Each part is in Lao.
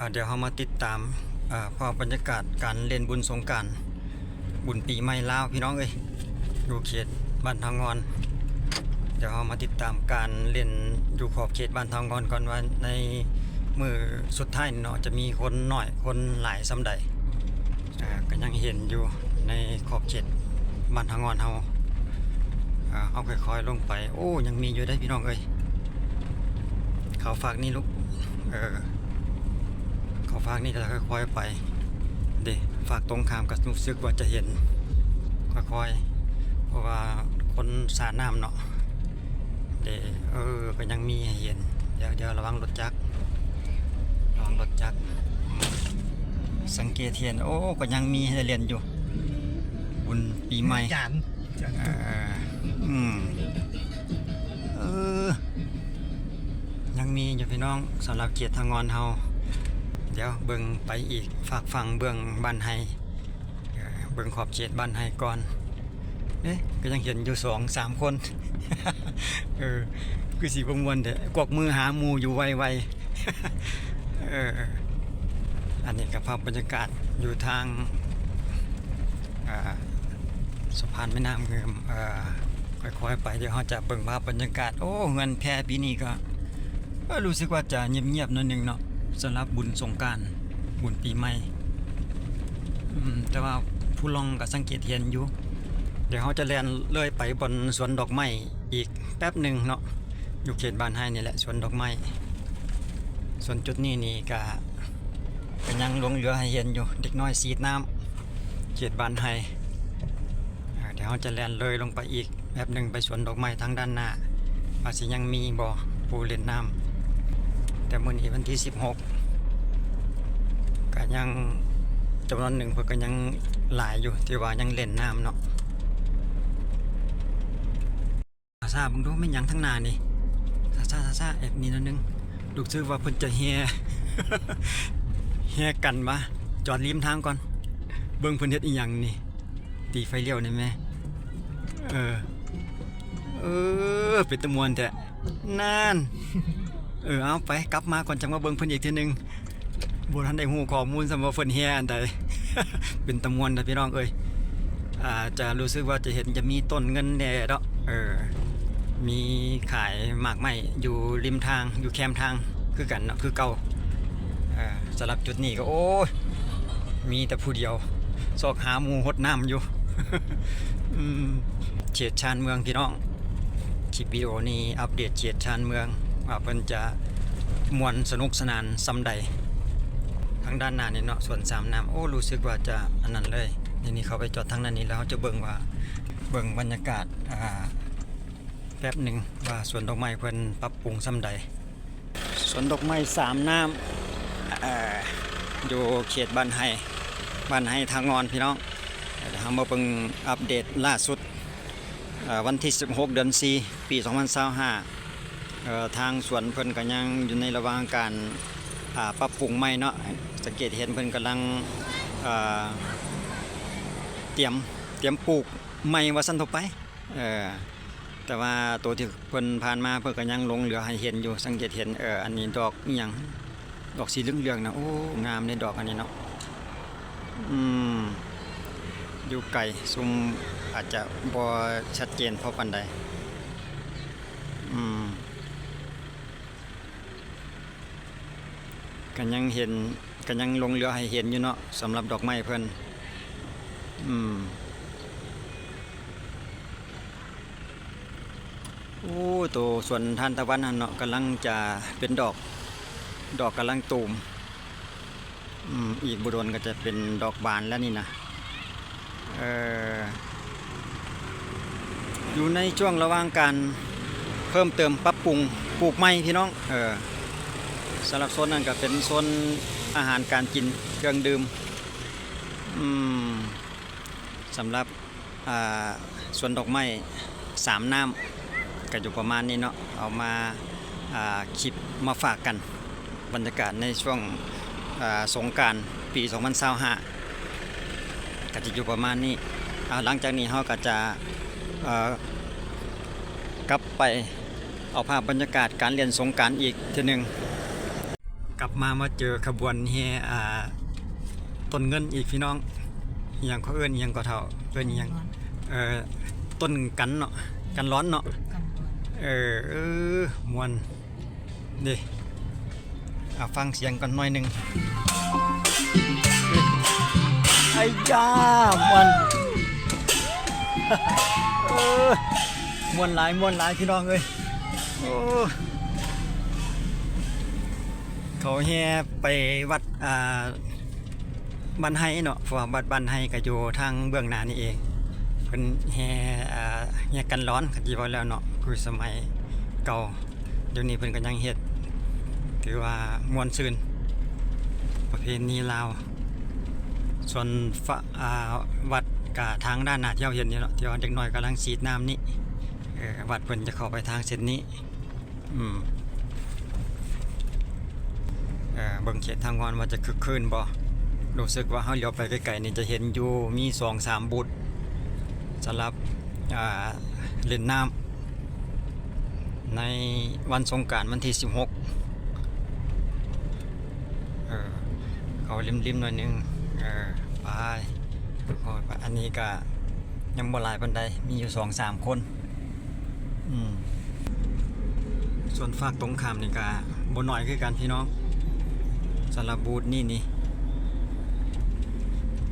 ອ່າ ດຽວເຮົາມາຕິດຕາມ ອ່າ ພາບບັນຍາກາດການຫຼິ້ນບຸນສົງການ ບຸນປີໃໝ່ລາວ ພີ່ນ້ອງເອີຍ ຢູ່ເຂດບ້ານທ່າງ່ອນ. ດຽວເຮົາມາຕິດຕາມການຫຼິ້ນຢູ່ຂອບເຂດບ້ານທ່າງ່ອນກ່ອນວ່າ ໃນມື້ສຸດທ້າຍນີ້ເນາະ ຈະມີຄົນໜ້ອຍຄົນຫຼາຍສ່ຳໃດ. ອ່າ ກໍຍັງເຫັນຢູ່ໃນຂອບເຂດບ້ານທ່າງ່ອນເຮົາ. ອ່າ ເຮົາຄ່ອຍໆລົງໄປ. ໂອ້ ຍັງມີຢູ່ເດ້ພີ່ນ້ອງເອີຍ. ເຂົ້າຟາກນີ້ລູກ ເອີ ເຂົ້າຟາກນີ້ ແລ້ວຄ່ອຍໆໄປເດ້. ຟາກຕົງຂ້າມກໍຮູ້ສຶກວ່າຈະເຫັນ ຄ່ອຍໆ ເພາະວ່າຄົນສາດນ້ຳເນາະເດ້. ເອີ ກໍຍັງມີໃຫ້ເຫັນ. ດຽວ ດຽວລະວັງລົດຈັກ ລະວັງລົດຈັກ. ສັງເກດເຫັນ ໂອ້ ກໍຍັງມີໃຫ້ໄດ້ຫຼິ້ນຢູ່ ບຸນປີໃໝ່. ເອີ ອືມ ເອີ ຍັງມີຢູ່ພີ່ນ້ອງ ສຳລັບເຂດທ່າງ່ອນເຮົາ. ດຽວເບິ່ງໄປອີກຟາກຝັ່ງເບື້ອງບ້ານໄຮ່ ເອີ ເບິ່ງຂອບເຂດບ້ານໄຮ່ກ່ອນ. ເອີ ກໍຍັງເຫັນຢູ່ສອງສາມຄົນ. ເອີ ຄືຊິບໍ່ມ່ວນແທ້ ກວັກມືຫາໝູ່ຢູ່ໄວໆ. ເອີ ອັນນີ້ກໍພາບບັນຍາກາດຢູ່ທາງ ອ່າ ສະພານແມ່ນ້ຳງື່ມ. ເອີ ຄ່ອຍໆໄປ ດຽວເຮົາຈະເບິ່ງພາບບັນຍາກາດ. ໂອ້ ເຮືອນແພປີນີ້ກໍ ເອີ ຮູ້ສຶກວ່າຈະງຽບໆໜ້ອຍໜຶ່ງເນາະ ສຳລັບບຸນສົງການ ບຸນປີໃໝ່. ອືມ ແຕ່ວ່າຜູ້ລ່ອງກໍສັງເກດເຫັນຢູ່. ດຽວເຮົາຈະແລ່ນເລີຍໄປບ່ອນສວນດອກໄມ້ອີກແປັບໜຶ່ງເນາະ ຢູ່ເຂດບ້ານໄຮ່ນີ້ແຫຼະ ສວນດອກໄມ້. ສ່ວນຈຸດນີ້ນີ້ກະ ກໍຍັງຫຼົງເຫຼືອໃຫ້ເຫັນຢູ່ ເດັກນ້ອຍສີດນ້ຳ ເຂດບ້ານໄຮ່. ເອີ ດຽວເຮົາຈະແລ່ນເລີຍລົງໄປອີກແປັບໜຶ່ງ ໄປສວນດອກໄມ້ທາງດ້ານໜ້າ ວ່າຊິຍັງມີບໍ່ຜູ້ຫຼິ້ນນ້ຳ. ແຕ່ມື້ນີ້ວັນທີສິບຫົກ ກໍຍັງຈຳນວນໜຶ່ງເພິ່ນກໍຍັງຫຼາຍຢູ່ ທີ່ວ່າຍັງຫຼິ້ນນ້ຳເນາະ. ຊາເບິ່ງດູແມ່ນຫຍັງທາງໜ້ານີ້. ຊາໆໆ ແອບນີ້ໜ້ອຍໜຶ່ງ ຮູ້ສຶກວ່າເພິ່ນຈະແຫ່ ແຫ່ກັນມາຈອດລິມທາງກ່ອນ. ເບິ່ງເພິ່ນເຮັດອີ່ຫຍັງນີ້ ຕີໄຟລ້ຽວນີ້ແມ. ເອີ ເອີ ເປັນຕາມ່ວນແທ້. ນັ້ນ ເອີ ເອົາໄປ ກັບມາກ່ອນ ຈັ່ງມາເບິ່ງເພິ່ນອີກເທື່ອໜຶ່ງ. ບໍ່ທັນໄດ້ຮູ້ຂໍ້ມູນຊ້ຳວ່າເພິ່ນແຫ່ອັນໃດ. ເປັນຕາມ່ວນນະພີ່ນ້ອງເອີຍ. ອ່າ ຈະຮູ້ສຶກວ່າຈະເຫັນຈະມີຕົ້ນເງິນແດ່ເນາະ ເອີ ມີຂາຍໝາກໄມ້ຢູ່ລິມທາງ ຢູ່ແຄມທາງຄືກັນເນາະ ຄືເກົ່າ. ເອີ ສຳລັບຈຸດນີ້ກໍ ໂອ້ຍ ມີແຕ່ຜູ້ດຽວ ຊອກຫາໝູ່ຫົດນ້ຳຢູ່. ອືມ ເຂດຊານເມືອງພີ່ນ້ອງ. ຄລິບວິດີໂອນີ້ອັບເດດເຂດຊານເມືອງ ວ່າເພິ່ນຈະມ່ວນສະໜຸກສະໜານສ່ຳໃດ. ທາງດ້ານໜ້ານີ້ເນາະ ສວນສາມນ້ຳ. ໂອ້ ຮູ້ສຶກວ່າຈະອັນນັ້ນເລີຍ. ນີ້ ນີ້ເຂົ້າໄປຈອດທາງດ້ານນີ້ ແລ້ວເຮົາຈະເບິ່ງວ່າ ເບິ່ງບັນຍາກາດ ອ່າ ແປັບໜຶ່ງ ວ່າສວນດອກໄມ້ເພິ່ນປັບປຸງສ່ຳໃດ. ສວນດອກໄມ້ສາມນ້ຳ ເອີ ຢູ່ເຂດບ້ານໄຮ່ ບ້ານໄຮ່ທ່າງ່ອນພີ່ນ້ອງ. ດຽວເຮົາມາເບິ່ງອັບເດດລ່າສຸດ ເອີ ວັນທີສິບຫົກ ເດືອນສີ່ ປີສອງພັນຊາວຫ້າ. ເອີ ທາງສວນເພິ່ນກໍຍັງຢູ່ໃນລະຫວ່າງການ ອ່າ ປັບປຸງໃໝ່ເນາະ. ສັງເກດເຫັນເພິ່ນກຳລັງ ອ່າ ຕຽມ ຕຽມປູກໃໝ່ວ່າຊັ້ນເຖາະໄປ. ເອີ ແຕ່ວ່າໂຕທີ່ເພິ່ນຜ່ານມາ ເພິ່ນກໍຍັງຫຼົງເຫຼືອໃຫ້ເຫັນຢູ່. ສັງເກດເຫັນ ເອີ ອັນນີ້ດອກອີ່ຫຍັງ ດອກສີເຫຼືອງໆນະ. ໂອ້ ງາມເດ້ດອກອັນນີ້ເນາະ. ອືມ ຢູ່ໄກ ຊູມອາດຈະບໍ່ຊັດເຈນພໍປານໃດ. ອືມ ກໍຍັງເຫັນ ກໍຍັງຫຼົງເຫຼືອໃຫ້ເຫັນຢູ່ເນາະ ສຳລັບດອກໄມ້ເພິ່ນ. ອືມ ໂອ້ ໂຕສວນທານຕະວັນຫັ້ນເນາະ ກຳລັງຈະເປັນດອກ ດອກກຳລັງຕູມ. ອືມ ອີກບໍ່ດົນກໍຈະເປັນດອກບານແລ້ວນີ້ນະ. ເອີ ຢູ່ໃນຊ່ວງລະຫວ່າງການເພີ່ມເຕີມປັບປຸງ ປູກໃໝ່ພີ່ນ້ອງ. ເອີ ສຳລັບໂຊນນັ້ນກໍເປັນໂຊນອາຫານການກິນ ເຄື່ອງດື່ມ. ອືມ ສຳລັບ ອ່າ ສວນດອກໄມ້ສາມນ້ຳ ກໍຢູ່ປະມານນີ້ເນາະ. ເອົາມາ ອ່າ ຄລິບມາຝາກກັນ ບັນຍາກາດໃນຊ່ວງ ອ່າ ສົງການປີສອງພັນຊາວຫ້າ ກໍຈະຢູ່ປະມານນີ້. ອ່າ ຫຼັງຈາກນີ້ເຮົາກໍຈະ ເອີ ກັບໄປເອົາພາບບັນຍາກາດການຫຼິ້ນສົງການອີກເທື່ອໜຶ່ງ. ກັບມາ ມາເຈີຂະບວນແຫ່ ອ່າ ຕົ້ນເງິນອີກພີ່ນ້ອງ. ອີຫຍັງເຂົາເອີ້ນ ອີຫຍັງກໍເຖົ້າ ເອີ້ນອີຫຍັງ? ເອີ ຕົ້ນກັນເນາະ ກັນລອນເນາະ. ເອີ ເອີ ມ່ວນເດ້. ອ່າ ຟັງສຽງກ່ອນໜ້ອຍໜຶ່ງ. ໄອ້ຢາ ມ່ວນ ເອີ ມ່ວນຫຼາຍ ມ່ວນຫຼາຍພີ່ນ້ອງເອີຍ. ໂອ້ ເຂົາແຫ່ໄປວັດ ອ່າ ບ້ານໄຮເນາະ ເພາະວ່າວັດບ້ານໄຮກໍຢູ່ທາງເບື້ອງໜ້ານີ້ເອງ. ເພິ່ນແຫ່ ອ່າ ແຫ່ກັນລອນ ຄັນຊິເວົ້າແລ້ວເນາະ ຄືສະໄໝເກົ່າ. ດຽວນີ້ເພິ່ນກໍຍັງເຮັດ ຖືວ່າມ່ວນຊື່ນ ປະເພນີລາວ. ສ່ວນ ອ່າ ວັດກະທາງດ້ານໜ້າທີ່ເຮົາເຫັນນີ້ເນາະ ທີ່ວ່າເດັກນ້ອຍກຳລັງສີດນ້ຳນີ້ ເອີ ວັດເພິ່ນຈະເຂົ້າໄປທາງເສັ້ນນີ້. ອືມ ເອີ ເບິ່ງເຂດທາງງອນວ່າຈະຄຶກຄື້ນບໍ່. ຮູ້ສຶກວ່າເຮົາຫຼຽວໄປໄກໆນີ້ຈະເຫັນຢູ່ມີສອງສາມບູດ ສຳລັບ ອ່າ ຫຼິ້ນນ້ຳໃນວັນສົງການວັນທີສິບຫົກ. ເອີ ເຂົ້າລິມໆໜ້ອຍໜຶ່ງ. ເອີ ໄປ ອັນນີ້ກະຍັງບໍ່ຫຼາຍປານໃດ ມີຢູ່ສອງສາມຄົນ. ອືມ ສ່ວນຟາກຕົງຂ້າມນີ້ກະບໍ່ໜ້ອຍຄືກັນພີ່ນ້ອງ ສຳລັບບູດນີ້ນີ້.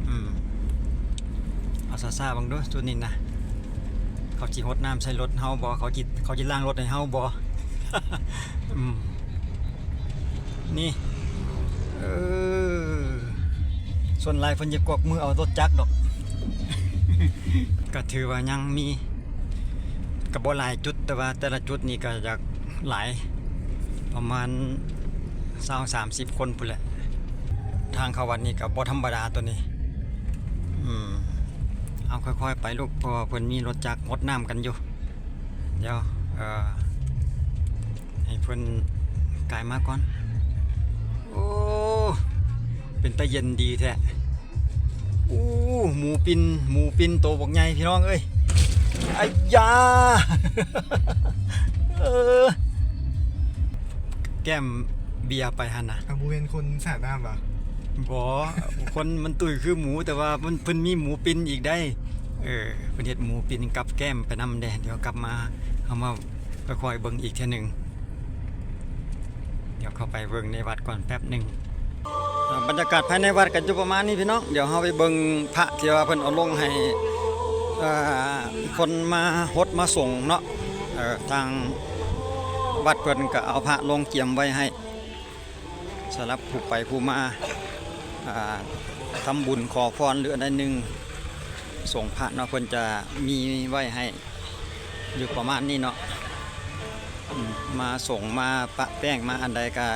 ອືມ ເອົາຊ້າໆເບິ່ງດູຈຸດນີ້ນະ ເຂົາຊິຫົດນ້ຳໃສ່ລົດເຮົາບໍ່? ເຂົາຊິ ເຂົາຊິລ້າງລົດໃຫ້ເຮົາບໍ່? ອືມ ນີ້ ເອີ ສ່ວນຫຼາຍເພິ່ນຈະກວັກມືເອົາລົດຈັກດອກ. ກໍຖືວ່າຍັງມີ ກໍບໍ່ຫຼາຍຈຸດ ແຕ່ວ່າແຕ່ລະຈຸດນີ້ກໍຢາກຫຼາຍ ປະມານຊາວສາມສິບຄົນພຸ້ນແຫຼະ. ທາງເຂົ້າວັດນີ້ກໍບໍ່ທຳມະດາໂຕນີ້. ອືມ ເອົາ ຄ່ອຍໆໄປລູກ ເພາະວ່າເພິ່ນມີລົດຈັກຫົດນ້ຳກັນຢູ່. ດຽວ ເອີ ໃຫ້ເພິ່ນກາຍມາກ່ອນ. ໂອ້ ເປັນຕາເຢັນດີແທ້. ໂອ້ ໝູປິ່ນ ໝູປິ່ນໂຕບັກໃຫຍ່ພີ່ນ້ອງເອີຍ. ໄອ້ຢາ ເອີ ແກ້ມເບຍໄປຫັ້ນນະ. ເອົາ ບໍ່ແມ່ນຄົນສາດນ້ຳຫວາ? ບໍ່ ຄົນມັນຕຸ້ຍຄືໝູ ແຕ່ວ່າມັນ ເພິ່ນມີໝູປິ່ນອີກໃດ໋. ເອີ ເພິ່ນເຮັດໝູປິ່ນກັບແກ້ມໄປນຳແດ່. ດຽວກັບມາ ເຮົາມາຄ່ອຍໆເບິ່ງອີກເທື່ອໜຶ່ງ. ດຽວເຂົ້າໄປເບິ່ງໃນວັດກ່ອນແປັບໜຶ່ງ. ເອີ ບັນຍາກາດພາຍໃນວັດກໍຢູ່ປະມານນີ້ພີ່ນ້ອງ. ດຽວເຮົາໄປເບິ່ງພະທີ່ວ່າເພິ່ນເອົາລົງໃຫ້ ເອີ ຄົນມາຫົດມາສົງເນາະ. ເອີ ທາງວັດເພິ່ນກໍເອົາພະລົງກຽມໄວ້ໃຫ້ ສຳລັບຜູ້ໄປຜູ້ມາ ອ່າ ທຳບຸນຂໍພອນ ຫຼື ອັນໃດໜຶ່ງ ສົງພະເນາະ ເພິ່ນຈະມີໄວ້ໃຫ້ຢູ່ປະມານນີ້ເນາະ. ອືມ ມາສົງ ມາປະແປ້ງ ມາອັນໃດກະ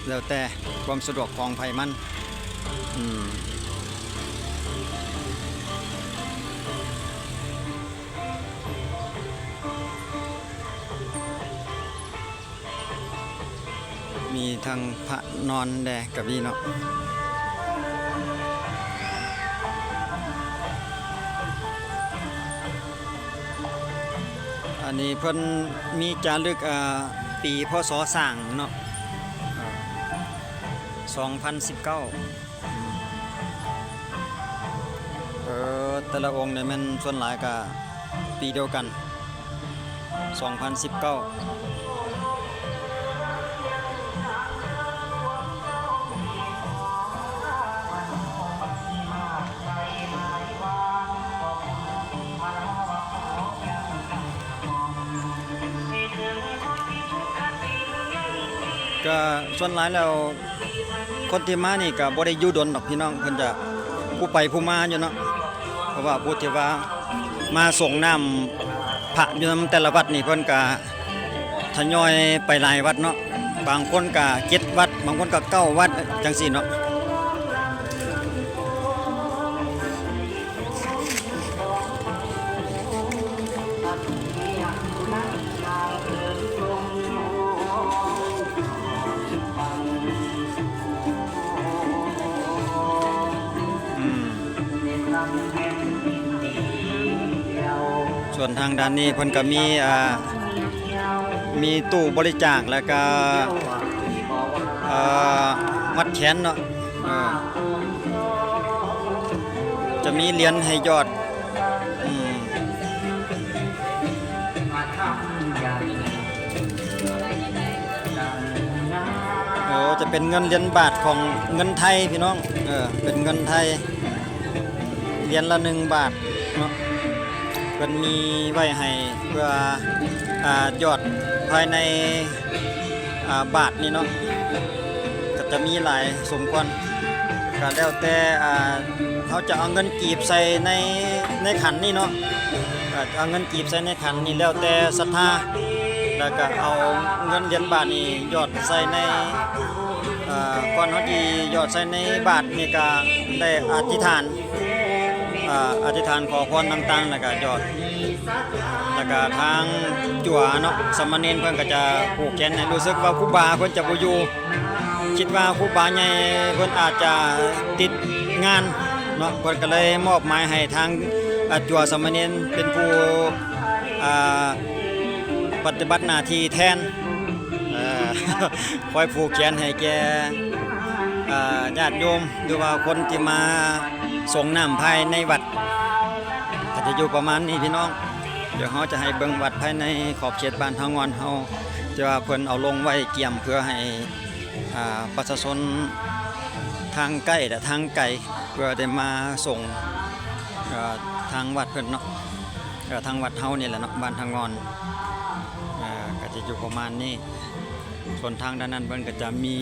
ແລ້ວແຕ່ຄວາມສະດວກຂອງໃຜມັນ. ອືມ ມີທັງພະນອນແດ່ກະມີເນາະ. ອັນນີ້ເພິ່ນມີຈາລຶກ ເອີ ປີ ພ.ສ. ສ້າງເນາະ ເອີ ສອງພັນສິບເກົ້າ. ເອີ ແຕ່ລະອົງນີ້ແມ່ນສ່ວນຫຼາຍກະປີດຽວກັນ ສອງພັນສິບເກົ້າ. ກະສ່ວນຫຼາຍແລ້ວ ຄົນທີ່ມານີ້ກະບໍ່ໄດ້ຢູ່ດົນດອກພີ່ນ້ອງ ເພິ່ນຈະຜູ້ໄປຜູ້ມາຢູ່ເນາະ. ເພາະວ່າຜູ້ທີ່ວ່າມາສົງນ້ຳພະຢູ່ນຳແຕ່ລະວັດນີ້ ເພິ່ນກະທະຍອຍໄປຫຼາຍວັດເນາະ. ບາງຄົນກະເຈັດວັດ ບາງຄົນກະເກົ້າວັດ ຈັ່ງຊີ້ເນາະ. ອືມ ສ່ວນທາງດ້ານນີ້ເພິ່ນກະມີ ອ່າ ມີຕູ້ບໍລິຈາກ ແລ້ວກະ ເອີ ເອີ ມັດແຂນເນາະ ເອີ ຈະມີຫຼຽນໃຫ້ຢອດ ອືມ ໂອ້ ຈະເປັນເງິນຫຼຽນບາດຂອງເງິນໄທພີ່ນ້ອງ ເອີ ເປັນເງິນໄທ ຫຼຽນລະໜຶ່ງບາດເນາະ ເພິ່ນມີໄວ້ໃຫ້ເພື່ອ ອາ ຢອດພາຍໃນ ອາ ບາດນີ້ເນາະ ກໍຈະມີຫຼາຍສົມຄວນ ກໍແລ້ວແຕ່ ອາ ເຮົາຈະເອົາເງິນກີບໃສ່ໃນ ໃນຂັນນີ້ເນາະ ອາ ເອົາເງິນກີບໃສ່ໃນຂັນນີ້ ແລ້ວແຕ່ສັດທາ ແລ້ວກໍເອົາເງິນຫຼຽນບາດນີ້ຢອດໃສ່ໃນ ອາ ກ່ອນເຮົາຊິຢອດໃສ່ໃນບາດນີ້ ກໍໄດ້ອະທິຖານ ອາ ອະທິຖານຂໍພອນຕ່າງໆ ແລ້ວກໍຢອດ ແລ້ວກໍທາງຈົວເນາະ ສາມະເນນເພິ່ນກໍຈະຜູກແຂນໃຫ້ ຮູ້ສຶກວ່າຄູບາເພິ່ນຈະບໍ່ຢູ່ ຄິດວ່າຄູບາໃຫຍ່ເພິ່ນອາດຈະຕິດງານເນາະ ເພິ່ນກໍເລີຍມອບໝາຍໃຫ້ທາງ ອາ ຈົວສາມະເນນເປັນຜູ້ ອາ ປະຕິບັດໜ້າທີ່ແທນ ເອີ ຄອຍຜູກແຂນໃຫ້ແກ່ ອາ ຍາດໂຍມ ຫຼືວ່າຄົນທີ່ມາສົງນ້ຳພາຍໃນວັດ ກໍຈະຢູ່ປະມານນີ້ພີ່ນ້ອງ. ດຽວເຮົາຈະໃຫ້ເບິ່ງວັດພາຍໃນຂອບເຂດບ້ານທາງງອນເຮົາ ທີ່ວ່າເພິ່ນເອົາລົງໄວ້ກຽມເພື່ອໃຫ້ ອາ ປະຊາຊົນທາງໃກ້ ແລະ ທາງໄກ ເພື່ອໄດ້ມາສົ່ງ ເອີ ທາງວັດເພິ່ນເນາະ ເອີ ທາງວັດເຮົານີ້ແຫຼະເນາະ ບ້ານທາງງອນ ເອີ ກໍຈະຢູ່ປະມານນີ້. ສ່ວນທາງດ້ານນັ້ນເພິ່ນກໍຈະມີ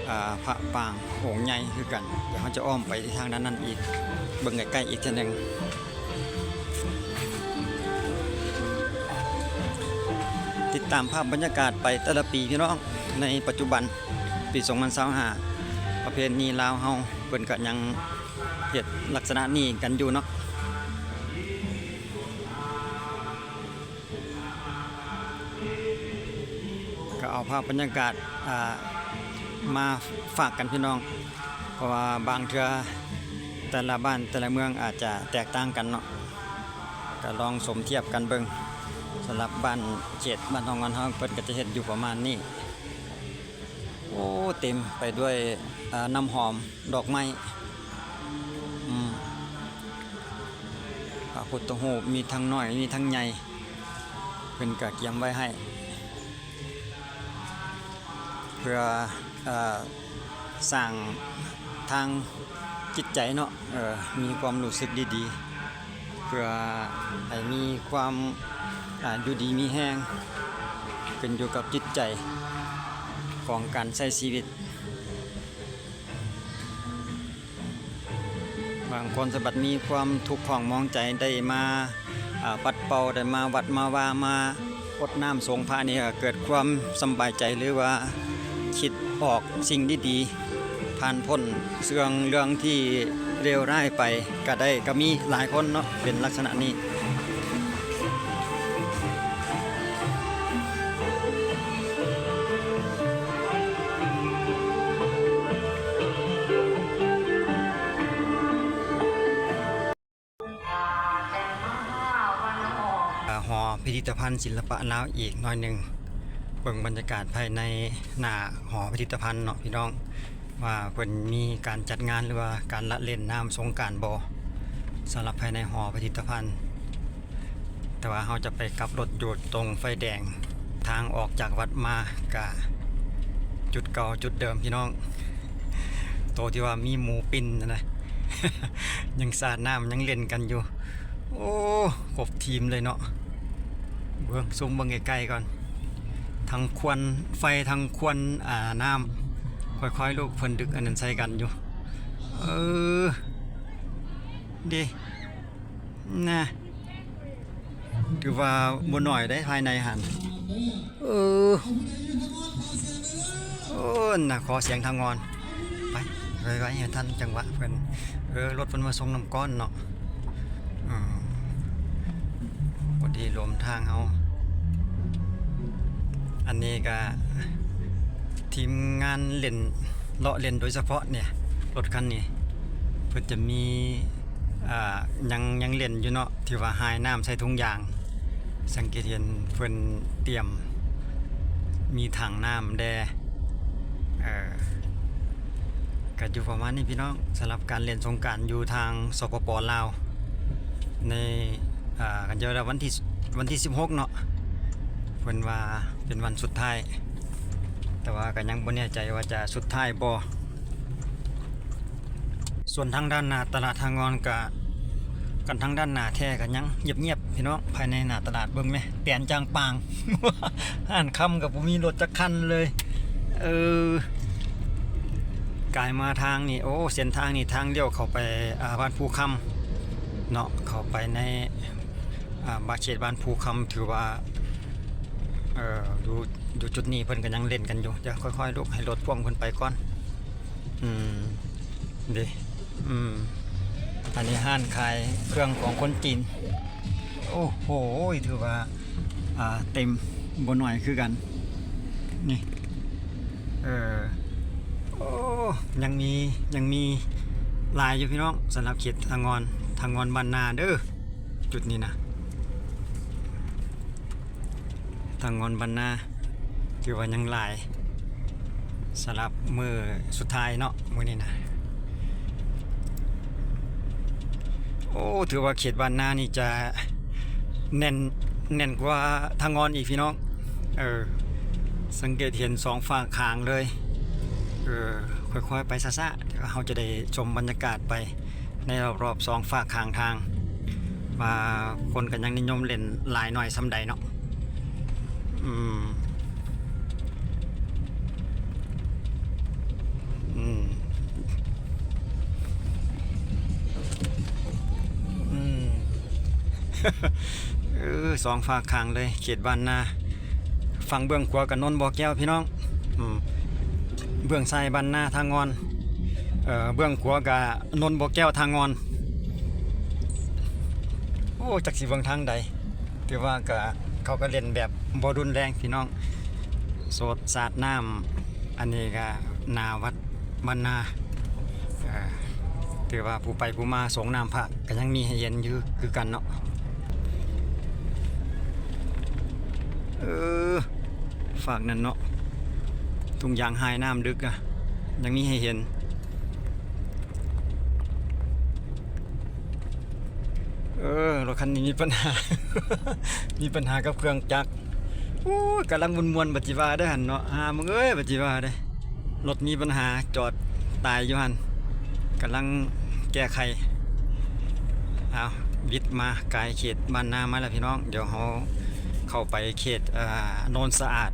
ອາ ພະປາງອົງໃຫຍ່ຄືກັນ. ດຽວເຮົາຈະອ້ອມໄປທາງດ້ານນັ້ນອີກ ເບິ່ງໃກ້ໆອີກເທື່ອໜຶ່ງ. ຕິດຕາມພາບບັນຍາກາດໄປແຕ່ລະປີພີ່ນ້ອງ. ໃນປັດຈຸບັນປີສອງພັນຊາວຫ້າ ປະເພນີລາວເຮົາເພິ່ນກໍຍັງເຮັດລັກສະນະນີ້ກັນຢູ່ເນາະ. ກໍເອົາພາບບັນຍາກາດ ອ່າ ມາຝາກກັນພີ່ນ້ອງ ເພາະວ່າບາງເທື່ອແຕ່ລະບ້ານແຕ່ລະເມືອງອາດຈະແຕກຕ່າງກັນເນາະ ກໍລອງສົມທຽບກັນເບິ່ງ. ສຳລັບບ້ານເຂດບ້ານທາງງອນເຮົາ ເພິ່ນກໍຈະເຮັດຢູ່ປະມານນີ້. ໂອ້ ເຕັມໄປດ້ວຍ ເອີ ນ້ຳຫອມ ດອກໄມ້ ອືມ ພະພຸດທະຮູບ ມີທັງນ້ອຍ ມີທັງໃຫຍ່ ເພິ່ນກະກຽມໄວ້ໃຫ້ ເພື່ອ ເອີ ສ້າງທາງຈິດໃຈເນາະ ເອີ ມີຄວາມຮູ້ສຶກດີໆ ເພື່ອໃຫ້ມີຄວາມ ອາ ຢູ່ດີມີແຮງ ຂຶ້ນຢູ່ກັບຈິດໃຈຂອງການໃຊ້ຊີວິດ. ບາງຄົນສະບັດມີຄວາມທຸກຂ້ອງໝອງໃຈ ໄດ້ມາ ອາ ປັດເປົ່າ ໄດ້ມາວັດມາວາ ມາ ຫົດນ້ຳສົງພະນີ້ ກໍເກີດຄວາມສຳບາຍໃຈ ຫຼືວ່າຄິດອອກສິ່ງດີໆ ຜ່ານພົ້ນເລື່ອງ ເລື່ອງທີ່ເລວຮ້າຍໄປກໍໄດ້ ກໍມີຫຼາຍຄົນເນາະ ເປັນລັກສະນະນີ້. ຫໍພິພິທະພັນສິລະປະລາວອີກໜ້ອຍໜຶ່ງ. ເບິ່ງບັນຍາກາດພາຍໃນໜ້າຫໍພິພິທະພັນເນາະພີ່ນ້ອງ ວ່າເພິ່ນມີການຈັດງານ ຫຼືວ່າການລະຫຼິ້ນນ້ຳສົງການບໍ່ ສຳລັບພາຍໃນຫໍພິພິທະພັນ. ແຕ່ວ່າເຮົາຈະໄປກັບລົດຢູ່ຕົງໄຟແດງ ທາງອອກຈາກວັດມາກະຈຸດເກົ່າຈຸດເດີມພີ່ນ້ອງ ໂຕທີ່ວ່າມີໝູປິ່ນຫັ້ນນະ ຍັງສາດນ້ຳ ຍັງຫຼິ້ນກັນຢູ່. ໂອ້ ຄົບທີມເລີຍເນາະ. ເບິ່ງ ຊູມເບິ່ງໃກ້ໆກ່ອນ ທັງຄວັນໄຟ ທັງຄວັນ ອາ ນ້ຳ ຄ່ອຍໆລູກ ເພິ່ນດຶກອັນນັ້ນໃສ່ກັນຢູ່. ເອີ ເດ້ ນະ ຖືວ່າບໍ່ໜ້ອຍເດ້ພາຍໃນຫັ້ນ. ເອີ ໂອ້ ນະ ຂໍສຽງທາງງອນ ໄປ ໄວໆ ໃຫ້ທັນຈັງຫວະເພິ່ນ. ເອີ ລົດເພິ່ນມາສົ່ງນ້ຳກ້ອນເນາະ. ອືມ ພໍດີລວມທາງເຮົາ. ອັນນີ້ກະທີມງານຫຼິ້ນ ເລາະຫຼິ້ນໂດຍສະເພາະນີ້ ລົດຄັນນີ້ ເພິ່ນຈະມີ ອ່າ ຍັງ ຍັງຫຼິ້ນຢູ່ເນາະ ທີ່ວ່າຫາຍນ້ຳໃສ່ຖົງຢາງ. ສັງເກດເຫັນເພິ່ນຕຽມ ມີຖັງນ້ຳແດ່ ເອີ ກະຢູ່ປະມານນີ້ພີ່ນ້ອງ ສຳລັບການຫຼິ້ນສົງການຢູ່ທາງ ສປປ ລາວ ໃນ ອ່າ ກັນເຈົ້າວ່າວັນທີ ວັນທີສິບຫົກເນາະ ເພິ່ນວ່າເປັນວັນສຸດທ້າຍ ແຕ່ວ່າກະຍັງບໍ່ແນ່ໃຈວ່າຈະສຸດທ້າຍບໍ່. ສ່ວນທາງດ້ານໜ້າຕະຫຼາດທ່າງ່ອນກະ ກັນທາງດ້ານໜ້າແທ້ກະຍັງງຽບໆ ພີ່ນ້ອງ ພາຍໃນໜ້າຕະຫຼາດ ເບິ່ງແມ ແຕນຈາງປາງ ຮ້ານຄຳກະບໍ່ມີລົດຈັກຄັນເລີຍ. ເອີ ກາຍມາທາງນີ້ ໂອ້ ເສັ້ນທາງນີ້ ທາງລ້ຽວເຂົ້າໄປ ອ່າ ບ້ານພູຄຳເນາະ ເຂົ້າໄປໃນ ອ່າ ບ້ານ ເຂດບ້ານພູຄຳ ຖືວ່າ ເອີ ຢູ່ ຢູ່ຈຸດນີ້ເພິ່ນກະຍັງຫຼິ້ນກັນຢູ່ ດຽວຄ່ອຍໆ ລຸກໃຫ້ລົດພວງເພິ່ນໄປກ່ອນ. ອືມ ເດ້ ອືມ ອັນນີ້ຮ້ານຂາຍເຄື່ອງຂອງຄົນຈີນ. ໂອ້ໂຫ ຖືວ່າ ອ່າ ເຕັມບໍ່ໜ້ອຍຄືກັນນີ້. ເອີ ໂອ້ ຍັງມີ ຍັງມີຫຼາຍຢູ່ພີ່ນ້ອງ ສຳລັບເຂດທາງ່ອນ ທາງ່ອນບ້ານນາເດີ. ຈຸດນີ້ນະ ທາງ່ອນບ້ານນາ ຖືວ່າຍັງຫຼາຍ ສຳລັບມື້ສຸດທ້າຍເນາະ ມື້ນີ້ນະ. ໂອ້ ຖືວ່າເຂດບ້ານນານີ້ຈະແໜ້ນ ແໜ້ນກວ່າທາງ່ອນອີກພີ່ນ້ອງ. ເອີ ສັງເກດເຫັນສອງຟາກຂ້າງເລີຍ. ເອີ ຄ່ອຍໆ ໄປຊ້າໆ ດຽວເຮົາຈະໄດ້ຊົມບັນຍາກາດໄປ ໃນລອບໆ ສອງຟາກຂ້າງທາງ ວ່າຄົນກະຍັງນິຍົມຫຼິ້ນຫຼາຍໜ້ອຍສ່ຳໃດເນາະ. ອືມ ອືມ ອືມ ເອີ ສອງຟາກຂ້າງເລີຍ ເຂດບ້ານນາ. ຝັ່ງເບື້ອງຂວາກະໂນນບໍ່ແກ້ວພີ່ນ້ອງ ອືມ ເບື້ອງຊ້າຍບ້ານນາທາງ່ອນ ເອີ ເບື້ອງຂວາກະໂນນບໍ່ແກ້ວທາງ່ອນ. ໂອ້ ຈັກຊິເບິ່ງທາງໃດ ຖືວ່າກະ ເຂົາກະຫຼິ້ນແບບບໍ່ຮຸນແຮງພີ່ນ້ອງ ໂຊດສາດນ້ຳ. ອັນນີ້ກະໜ້າວັດບ້ານນາ ເອີ ຖືວ່າຜູ້ໄປຜູ້ມາສົງນ້ຳພະ ກະຍັງມີໃຫ້ເຫັນຢູ່ຄືກັນເນາະ. ເອີ ຟາກນັ້ນເນາະ ທຸງຢາງຫາຍນ້ຳດຶກນະ ຍັງມີໃຫ້ເຫັນ. ເອີ ລົດຄັນນີ້ມີປັນຫາ ມີປັນຫາກັບເຄື່ອງຈັກ. ໂອ້ຍ ກຳລັງມ່ວນໆ ບັດຊິວ່າເດີຫັ້ນເນາະ ຫາມຶງເອີຍ ບັດຊິວ່າເດີ. ລົດມີບັນຫາຈອດຕາຍຢູ່ຫັ້ນ ກຳລັງແກ້ໄຂ. ເອົາ ວິດມາກາຍເຂດບ້ານນາມາແລ້ວພີ່ນ້ອງ ດຽວເຮົາເຂົ້າໄປເຂດ ເອີ ໂນນສະອາດ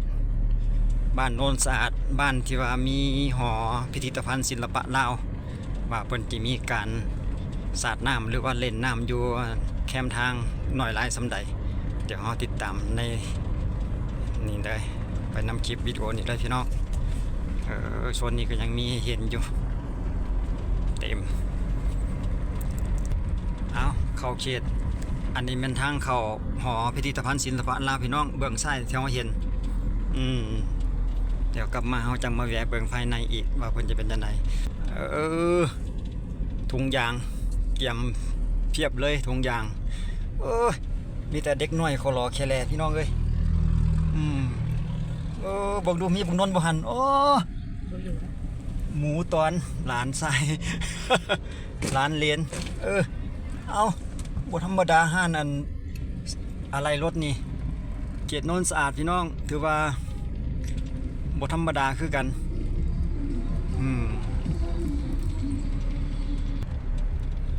ບ້ານໂນນສະອາດ ບ້ານທີ່ວ່າມີຫໍພິພິທະພັນສິລະປະລາວ ວ່າເພິ່ນຈະມີການສາດນ້ຳ ຫຼືວ່າຫຼິ້ນນ້ຳຢູ່ແຄມທາງໜ້ອຍຫຼາຍສ່ຳໃດ. ດຽວເຮົາຕິດຕາມໃນນີ້ເດີ ໄປນຳຄລິບວິດີໂອນີ້ເດີພີ່ນ້ອງ. ເອີ ໂຊນນີ້ກະຍັງມີໃຫ້ເຫັນຢູ່ເຕັມ. ເອົາ ເຂົ້າເຂດ ອັນນີ້ແມ່ນທາງເຂົ້າຫໍພິພິທະພັນສິລະປະລາວພີ່ນ້ອງ ເບື້ອງຊ້າຍທີ່ເຮົາເຫັນ. ອືມ ດຽວກັບມາເຮົາຈັ່ງມາແວະເບິ່ງພາຍໃນອີກວ່າເພິ່ນຈະເປັນຈັ່ງໃດ. ເອີ ທຸງຢາງກຽມພຽບເລີຍ ທຸງຢາງ. ໂອ້ຍ ມີແຕ່ເດັກນ້ອຍຂໍຫຼໍແຄ່ແລ່ພີ່ນ້ອງເອີຍ. ອືມ ເອີ ເບິ່ງດູມີບັກນົນບໍ່ຫັ້ນ. ໂອ້ ໝູຕອນ ຫຼານຊາຍ ຫຼານເຫຼນ. ເອີ ເອົ້າ ບໍ່ທຳມະດາ ຮ້ານອັນ ອາໄຫຼ່ລົດນີ້ ເຂດໂນນສະອາດພີ່ນ້ອງ ຖືວ່າບໍ່ທຳມະດາຄືກັນ. ອືມ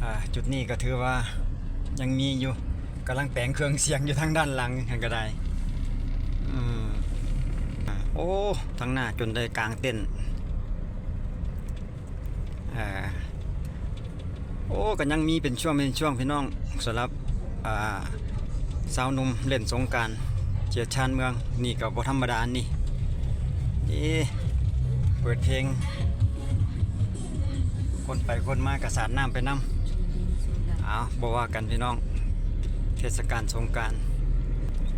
ອ່າ ຈຸດນີ້ກະຖືວ່າຍັງມີຢູ່ ກຳລັງແປງເຄື່ອງສຽງຢູ່ທາງດ້ານຫຼັງຫັ້ນກະໄດ້. ອືມ ໂອ້ ທາງໜ້າຈົນໄດ້ກາງເຕັນ. ເອີ ໂອ້ ກະຍັງມີເປັນຊ່ວງເປັນຊ່ວງພີ່ນ້ອງ ສຳລັບ ອ່າ ຊາວໜຸ່ມຫຼິ້ນສົງການ ເຂດຊານເມືອງນີ້ກະບໍ່ທຳມະດານີ້. ເອີ ເປີດເພງ ຄົນໄປຄົນມາກະສາດນ້ຳໄປນຳ. ເອົາ ບໍ່ວ່າກັນພີ່ນ້ອງ ເທດສະການສົງການ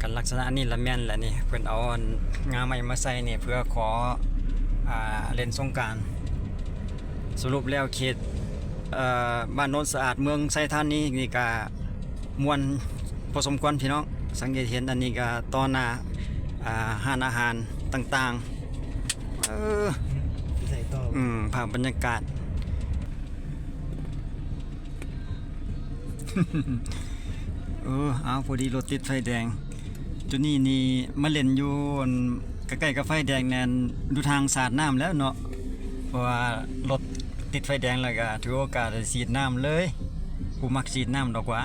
ກັນລັກສະນະນີ້ລະແມ່ນແຫຼະນີ້ ເພິ່ນເອົາອັນ ງ່າໄມ້ມາໃສ່ນີ້ ເພື່ອຂໍ ອ່າ ຫຼິ້ນສົງການ. ສະຫຼຸບແລ້ວເຂດ ເອີ ບ້ານໂນນສະອາດ ເມືອງໄຊທານີນີ້ກະມ່ວນພໍສົມຄວນພີ່ນ້ອງ. ສັງເກດເຫັນອັນນີ້ກະຕໍ່ໜ້າ ອ່າ ຮ້ານອາຫານຕ່າງໆ. ເອີ ອືມ ພາບບັນຍາກາດ ເອີ ເອົາ ພໍດີລົດຕິດໄຟແດງ. ຈຸດນີ້ນີ້ມາຫຼິ້ນຢູ່ ອັນ ໃກ້ໆກັບໄຟແດງແມ່ນ ດູທາງສາດນ້ຳແລ້ວເນາະ ເພາະວ່າລົດຕິດໄຟແດງແລ້ວກະຖືໂອກາດສີດນ້ຳເລີຍ. ຜູ້ມັກສີດນ້ຳດອກຫວາ.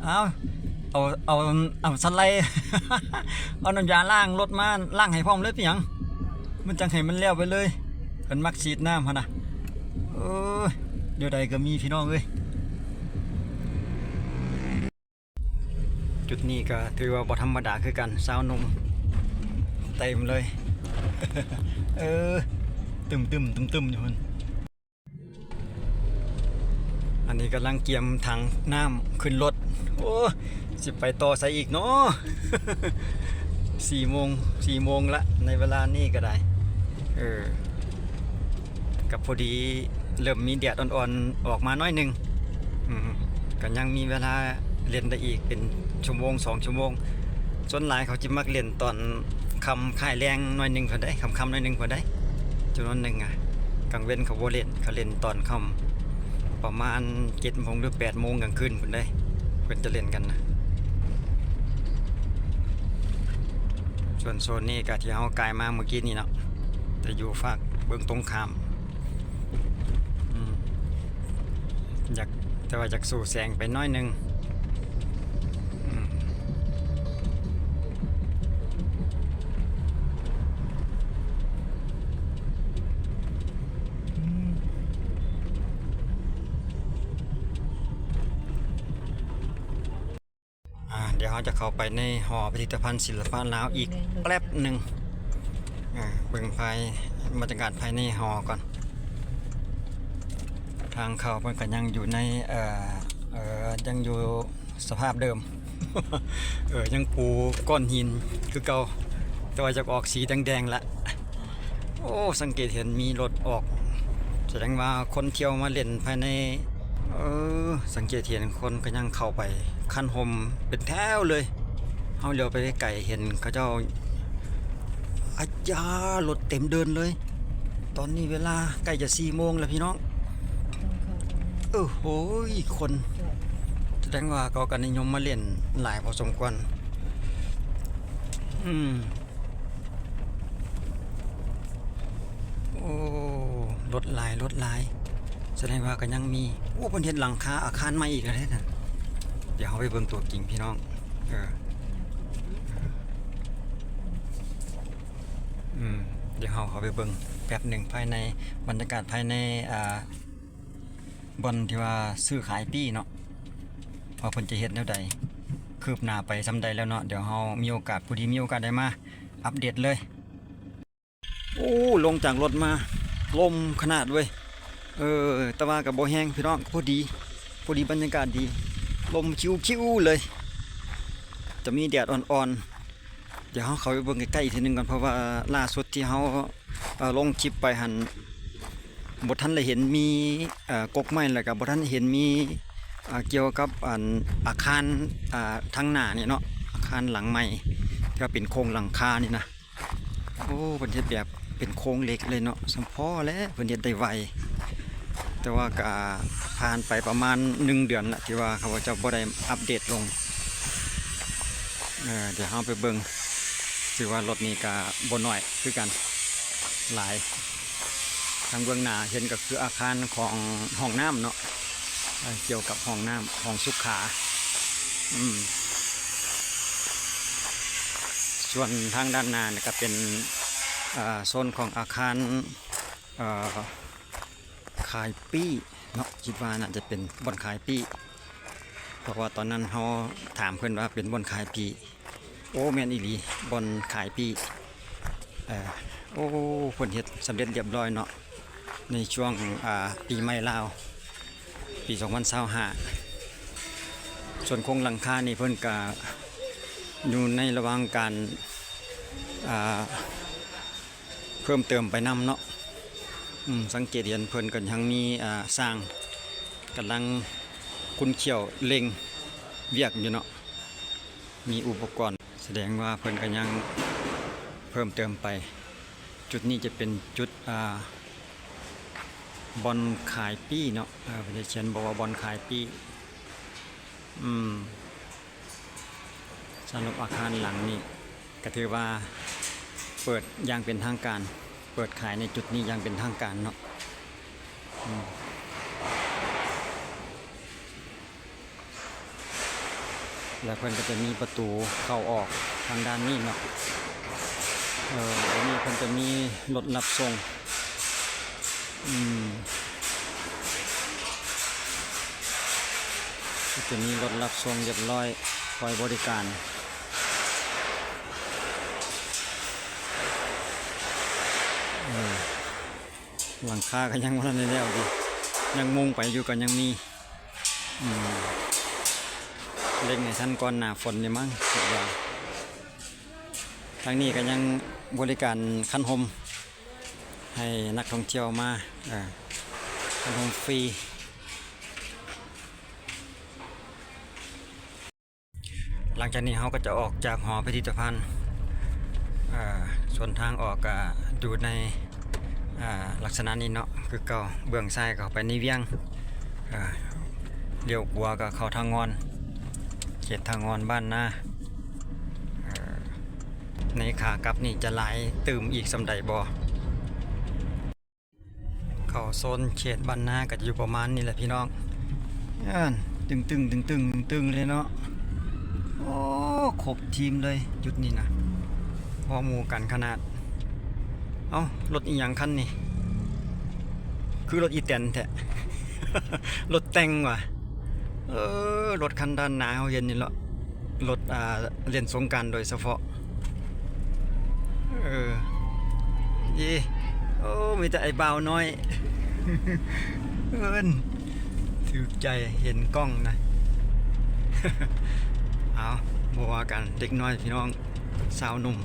ເອົາ ເອົາ ເອົາ ເອົາສະໄລ ເອົານ້ຳຢາລ້າງລົດມາລ້າງໃຫ້ພ້ອມເລີຍ ເປັນຫຍັງ? ມັນຈັ່ງໃຫ້ມັນແລ້ວໄປເລີຍ. ເພິ່ນມັກສີດນ້ຳຫັ້ນນະ. ໂອ້ຍ ແນວໃດກໍມີ ພີ່ນ້ອງເອີຍ. ຈຸດນີ້ກໍຖືວ່າບໍ່ທຳມະດາຄືກັນ ຊາວໜຸ່ມເຕັມເລີຍ. ເອີ ຕຶມໆ ຕຶມໆ ຢູ່ພຸ້ນ. ອັນນີ້ກຳລັງກຽມຖັງນ້ຳຂຶ້ນລົດ. ໂອ້ ຊິໄປຕໍ່ໃສອີກເນາະ? ສີ່ໂມງ ສີ່ໂມງລະ ໃນເວລານີ້ກໍໄດ້. ເອີ ກໍພໍດີເລີ່ມມີແດດອ່ອນໆອອກມາໜ້ອຍໜຶ່ງ. ອືມ ກໍຍັງມີເວລາ ເລ່ນໄດ້ອີກເປັນຊົ່ວໂມງສອງຊົ່ວໂມງ. ສ່ວນຫຼາຍເຂົາຈະມັກເລ່ນຕອນຄ່ຳຄ້າຍແລງໜ້ອຍໜຶ່ງພຸ້ນໃດ໋ ຄ່ຳໆໜ້ອຍໜຶ່ງພຸ້ນໃດ໋ ຈຳນວນໜຶ່ງອະ. ກາງເວັນເຂົາບໍ່ເລ່ນ ເຂົາເລ່ນຕອນຄ່ຳ ປະມານເຈັດໂມງ ຫຼື ແປດໂມງກາງຄືນພຸ້ນໃດ໋ ເພິ່ນຈະເລ່ນກັນນະ. ສ່ວນໂຊນນີ້ກະທີ່ເຮົາກາຍມາເມື່ອກີ້ນີ້ເນາະ ຈະຢູ່ຟາກເບື້ອງຕົງຂ້າມ. ອືມ ຢາກ ແຕ່ວ່າຢາກສູ້ແສງໄປໜ້ອຍໜຶ່ງ. ອືມ ອ່າ ດຽວເຮົາຈະເຂົ້າໄປໃນຫໍພິພິທະພັນສິລະປະລາວອີກແປັບໜຶ່ງ. ອ່າ ເບິ່ງພາຍ ບັນຍາກາດພາຍໃນຫໍກ່ອນ. ທາງເຂົ້າເພິ່ນກໍຍັງຢູ່ໃນ ເອີ ເອີ ຍັງຢູ່ສະພາບເດີມ ເອີ ຍັງປູກ້ອນຫີນຄືເກົ່າ ແຕ່ວ່າຢາກອອກສີແດງໆລະ. ໂອ້ ສັງເກດເຫັນມີລົດອອກ ສະແດງວ່າຄົນທ່ຽວມາຫຼິ້ນພາຍໃນ. ເອີ ສັງເກດເຫັນຄົນກໍຍັງເຂົ້າໄປ ຄັນຮົ່ມເປັນແຖວເລີຍ. ເຮົາຫຼຽວໄປໄກໆ ເຫັນເຂົາເຈົ້າ ອາຈາ ລົດເຕັມເດີ່ນເລີຍ. ຕອນນີ້ເວລາໃກ້ຈະສີ່ໂມງແລ້ວ ພີ່ນ້ອງ. ເອີ ໂອ້ຍ ຄົນ ສະແດງວ່າເຂົາກໍນິຍົມມາຫຼິ້ນຫຼາຍພໍສົມຄວນ. ອືມ ໂອ້ ລົດຫຼາຍ ລົດຫຼາຍ ສະແດງວ່າກໍຍັງມີ. ໂອ້ ເພິ່ນເຮັດຫຼັງຄາອາຄານໃໝ່ອີກແລ້ວເດ້ນັ້ນ. ດຽວເຮົາໄປເບິ່ງຕົວຈິງ ພີ່ນ້ອງ. ເອີ ອືມ ດຽວເຮົາເຂົ້າໄປເບິ່ງແປັບໜຶ່ງ ພາຍໃນບັນຍາກາດພາຍໃນ ອ່າ ບ່ອນທີ່ວ່າຊື້ຂາຍປີ້ເນາະ ວ່າເພິ່ນຈະເຮັດແນວໃດ ຄືບໜ້າໄປສ່ຳໃດແລ້ວເນາະ. ດຽວເຮົາມີໂອກາດ ພໍດີມີໂອກາດໄດ້ມາອັບເດດເລີຍ. ໂອ້ ລົງຈາກລົດມາ ລົມຂະໜາດເວີຍ. ເອີ ແຕ່ວ່າກໍບໍ່ແຮງ ພີ່ນ້ອງ ພໍດີ ພໍດີ ບັນຍາກາດດີ ລົມຄິວໆເລີຍ. ຈະມີແດດອ່ອນໆ. ດຽວເຮົາເຂົ້າໄປເບິ່ງໃກ້ໆອີກເທື່ອໜຶ່ງກ່ອນ ເພາະວ່າລ່າສຸດທີ່ເຮົາ ເອີ ລົງຄລິບໄປຫັ້ນ ບໍ່ທັນໄດ້ເຫັນມີ ເອີ ກົກໄມ້ ແລ້ວກໍບໍ່ທັນເຫັນມີ ເອີ ກ່ຽວກັບ ອັນ ອາຄານ ເອີ ທາງໜ້ານີ້ເນາະ ອາຄານຫຼັງໃໝ່ ທີ່ວ່າເປັນໂຄງຫຼັງຄານີ້ນະ. ໂອ້ ເພິ່ນເຮັດແບບເປັນໂຄງເຫຼັກເລີຍເນາະ ສ່ຳພໍແຫຼະ ເພິ່ນເຮັດໄດ້ໄວ. ແຕ່ວ່າກໍຜ່ານໄປປະມານໜຶ່ງເດືອນລະ ທີ່ວ່າເຂົາເຈົ້າບໍ່ໄດ້ອັບເດດລົງ. ເອີ ດຽວເຮົາໄປເບິ່ງ ຖືວ່າລົດນີ້ກໍບໍ່ໜ້ອຍຄືກັນ ຫຼາຍ. ທາງເບື້ອງໜ້າເຫັນກໍຄືອາຄານຂອງຫ້ອງນ້ຳເນາະ ເອີ ກ່ຽວກັບຫ້ອງນ້ຳ ຫ້ອງສຸຂາ. ອືມ ສ່ວນທາງດ້ານໜ້ານີ້ກໍເປັນ ເອີ ໂຊນຂອງອາຄານ ເອີ ຂາຍປີ້ເນາະ ຄິດວ່າໜ້າຈະເປັນບ່ອນຂາຍປີ້ ເພາະວ່າຕອນນັ້ນເຮົາຖາມເພິ່ນວ່າເປັນບ່ອນຂາຍປີ້. ໂອ້ ແມ່ນອີ່ຫຼີ ບ່ອນຂາຍປີ້. ເອີ ໂອ້ ເພິ່ນເຮັດສຳເລັດລຽບຮ້ອຍເນາະ ໃນຊ່ວງ ອ່າ ປີໃໝ່ລາວ ປີສອງພັນຊາວຫ້າ. ສ່ວນໂຄງຫຼັງຄານີ້ເພິ່ນກະຢູ່ໃນລະຫວ່າງການ ອ່າ ເພີ່ມເຕີມໄປນຳເນາະ. ອືມ ສັງເກດເຫັນເພິ່ນກໍຍັງມີ ອ່າ ຊ່າງກຳລັງຂຸ້ນຂ້ຽວເລັ່ງວຽກຢູ່ເນາະ ມີອຸປະກອນ ສະແດງວ່າເພິ່ນກໍຍັງເພີ່ມເຕີມໄປ. ຈຸດນີ້ຈະເປັນຈຸດ ອ່າ ບ່ອນຂາຍປີ້ເນາະ ເອີ ເພິ່ນຈະຂຽນບອກວ່າບ່ອນຂາຍປີ້. ອືມ ສຳລັບອາຄານຫຼັງນີ້ ກໍຖືວ່າເປີດຢ່າງເປັນທາງການ, ເປີດຂາຍໃນຈຸດນີ້ຢ່າງເປັນທາງການເນາະ. ອືມ ແລ້ວເພິ່ນກໍຈະມີປະຕູເຂົ້າອອກທາງດ້ານນີ້ເນາະ. ເອີ ອັນນີ້ເພິ່ນຈະມີລົດຮັບສົ່ງ. ອືມ ກໍຈະມີລົດຮັບສົ່ງຮຽບຮ້ອຍ ຄອຍບໍລິການ. ເອີ ຫຼັງຄາກໍຍັງບໍ່ທັນໄດ້ແລ້ວຢູ່ ຍັງມຸງໄປຢູ່ກໍຍັງມີ. ອືມ ເລັ່ງໃຫ້ທັນກ່ອນໜ້າຝົນນີ້ມັ້ງ ຄິດວ່າ. ທາງນີ້ກໍຍັງບໍລິການຄັນຮົ່ມໃຫ້ນັກທ່ອງທ່ຽວມາ ເອີ ຄັນຮົ່ມຟຣີ. ຫຼັງຈາກນີ້ເຮົາກໍຈະອອກຈາກຫໍພິພິທະພັນ ເອີ ສ່ວນທາງອອກກໍຢູ່ໃນ ເອີ ລັກສະນະນີ້ເນາະ ຄືເກົ່າ. ເບື້ອງຊ້າຍເຂົ້າໄປໃນວຽງ ເອີ ລ້ຽວຂວາກໍເຂົ້າທ່າງ່ອນ ເຂດທ່າງ່ອນບ້ານນາ. ເອີ ໃນຂາກັບນີ້ຈະຫຼາຍຕື່ມອີກສ່ຳໃດບໍ່? ເຂົ້າໂຊນເຂດບ້ານນາກໍຈະຢູ່ປະມານນີ້ແຫຼະພີ່ນ້ອງ. ອາ ຕຶງໆ ຕຶງໆ ຕຶງໆ ເລີຍເນາະ. ໂອ້ ຄົບທີມເລີຍຈຸດນີ້ນະ ພໍໝູ່ກັນຂະໜາດ. ເອົ້າ ລົດອີ່ຫຍັງຄັນນີ້ ຄືລົດອີແຕນແທ້ ລົດແຕ່ງຫວາ. ເອີ ລົດຄັນດ້ານໜ້າເຮົາເຫັນນີ້ເນາະ ລົດ ອ່າ ຫຼິ້ນສົງການໂດຍສະເພາະ. ເອີ ເຢ ໂອ້ ມີແຕ່ໄອ້ບ່າວນ້ອຍ ເອີ້ນ ຖືກໃຈເຫັນກ້ອງນະ. ເອົາ ບໍ່ວ່າກັນ ເດັກນ້ອຍພີ່ນ້ອງ ຊາວໜຸ່ມ.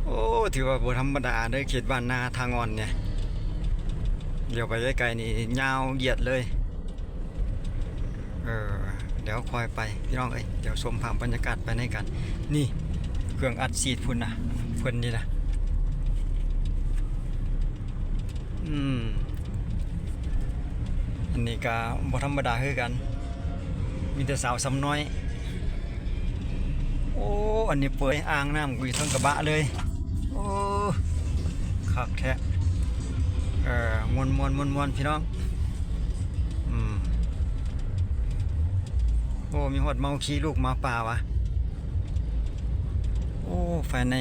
ໂອ້ ຖືວ່າບໍ່ທຳມະດາເດີ ເຂດບ້ານນາທ່າງ່ອນນີ້ ຫຼຽວໄປໄກໆນີ້ຍາວຢຽດເລີຍ. ເອີ ດຽວຄ່ອຍໄປພີ່ນ້ອງເອີຍ ດຽວຊົມພາບບັນຍາກາດໄປນຳກັນ. ນີ້ເຄື່ອງອັດສີດພຸ້ນນະ ເພິ່ນນີ້ນະ. ອືມ ອັນນີ້ກະບໍ່ທຳມະດາຄືກັນ ມີແຕ່ສາວຊຳນ້ອຍ. ໂອ້ ອັນນີ້ເປີດອ່າງນ້ຳຢູ່ເທິງກະບະເລີຍ. ໂອ້ ຄັກແທ້. ເອີ ມ່ວນໆ ມ່ວນໆ ພີ່ນ້ອງ. ອືມ ໂອ້ ມີຮອດເມົາຂີ້ລູກໝາປ່າຫວາ. ໂອ້ ພາຍໃນ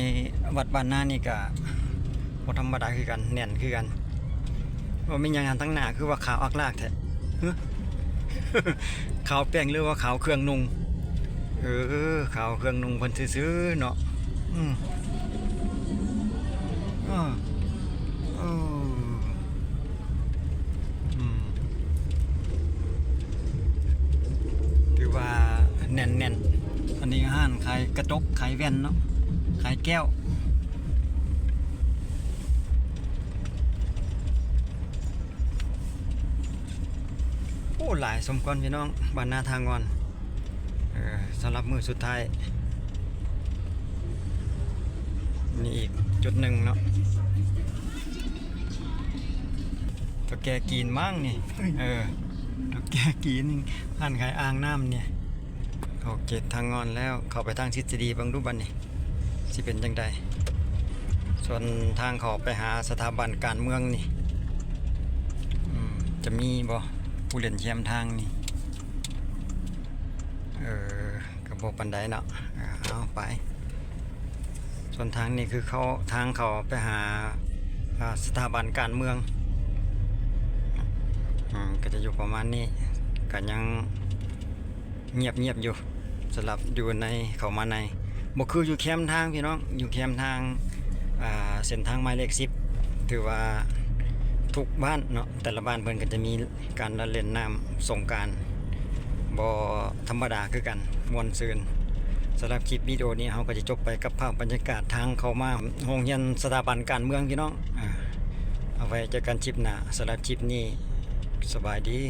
ວັດບ້ານນານີ້ກະບໍ່ທຳມະດາຄືກັນ ແໜ້ນຄືກັນ. ວ່າແມ່ນຫຍັງຫັ້ນ ທາງໜ້າຄືວ່າຂາວອັກລາກແທ້? ຫຶ ຂາວແປ້ງ ຫຼືວ່າຂາວເຄື່ອງນຸ່ງ? ເອີ ຂາວເຄື່ອງນຸ່ງເພິ່ນຊື່ໆ ເນາະ. ອືມ ເອີ ເອີ ອືມ ຖືວ່າແໜ້ນໆ. ອັນນີ້ຮ້ານຂາຍກະຈົກ ຂາຍແວ່ນເນາະ ຂາຍແກ້ວ. ໂອ້ ຫຼາຍສົມຄວນພີ່ນ້ອງ ບ້ານນາທ່າງ່ອນ. ເອີ ສຳລັບມື້ສຸດທ້າຍ ນີ້ອີກຈຸດໜຶ່ງເນາະ. ເຖົ້າແກ່ຈີນມັ້ງນີ້. ເອີ ເຖົ້າແກ່ຈີນ ຮ້ານຂາຍອ່າງນ້ຳນີ້. ອອກເຂດທ່າງ່ອນແລ້ວ ເຂົ້າໄປທາງທິດສະດີເບິ່ງດູບັດນີ້ ຊິເປັນຈັ່ງໃດ. ສ່ວນທາງເຂົ້າໄປຫາສະຖາບັນການເມືອງນີ້ ອືມ ຈະມີບໍ່ຜູ້ຫຼິ້ນແຄມທາງນີ້? ເອີ ກໍບໍ່ປານໃດເນາະ. ເອົາ ເອົາໄປ. ສ່ວນທາງນີ້ຄືເຂົ້າ ທາງເຂົ້າໄປຫາ ອ່າ ສະຖາບັນການເມືອງ. ອືມ ກໍຈະຢູ່ປະມານນີ້ ກໍຍັງງຽບໆ ຢູ່ ສຳລັບຢູ່ໃນ ເຂົ້າມາໃນ ບໍ່ຄືຢູ່ແຄມທາງພີ່ນ້ອງ. ຢູ່ແຄມທາງ ອ່າ ເສັ້ນທາງໝາຍເລກສິບ ຖືວ່າທຸກບ້ານເນາະ ແຕ່ລະບ້ານເພິ່ນກໍຈະມີ ການລະຫຼິ້ນນ້ຳສົງການ ບໍ່ທຳມະດາຄືກັນ ມ່ວນຊື່ນ. ສຳລັບຄລິບວິດີໂອນີ້ ເຮົາກໍຈະຈົບໄປກັບພາບບັນຍາກາດທາງເຂົ້າມາໂຮງຮຽນສະຖາບັນການເມືອງ ພີ່ນ້ອງ. ເອົາໄວ້ເຈີກັນຄລິບໜ້າ. ສຳລັບຄລິບນີ້ ສະບາຍດີ.